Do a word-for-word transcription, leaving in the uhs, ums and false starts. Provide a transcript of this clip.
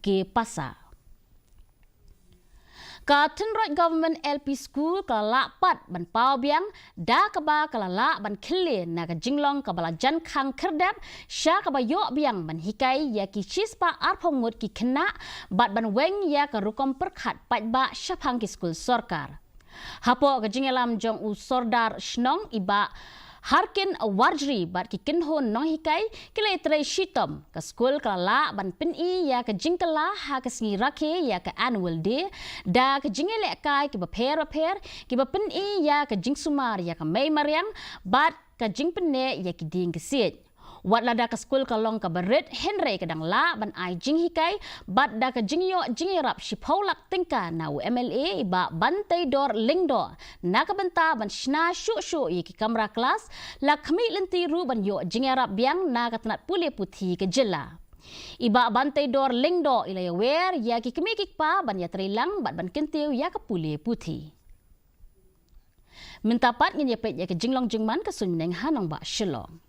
ki pasa. Ka Thynroit Government L P School ka la lah pat ban paw biang da kaba ka la lah ban khyllie na ka jinglong kaba la jan khang khyrdep sha kaba ïoh biang ban hikai ïa ki shispah arphew ngut ki khynnah bad ban weng ïa ka rukom pyrkhat paidbah shaphang ki skul sorkar. Hapoh ka jingïalam jong u Sordar Shnong i Bah Harkin Warjri bad ki kynhun nonghikai ki la trei shitom, ka skul ka la lah ban pyni ïa ka jingkylla ha ka sngi rakhe ïa ka Annual Day da ka jingïalehkai kiba pher bapher kiba pyni ïa ka jingsumar ïa ka mei mariang bad ka jingpynneh ïa ki dieng ki siej. Wat lada ka skul ka long kaba rit hynrei ka dang lah ban ai jinghikai bad da ka jingïoh jingïarap shiphew lak tyngka na u M L A i Bah Banteidor Lyngdoh na ka bynta ban shna shuh shuh ïa ki kamra klas, la khmih lynti ruh ban ïoh jingïarap biang na ka tnat pule puthi ka jylla. I Bah Banteidor Lyngdoh i la ïawer ïa ki kmie ki kpa ban ïatreilang bad ban kyntiew ïa ka pule puthi. Mynta pat ngin ïa peit ïa ka jinglong jingman ka suiñ bneng ha nongbah Shillong.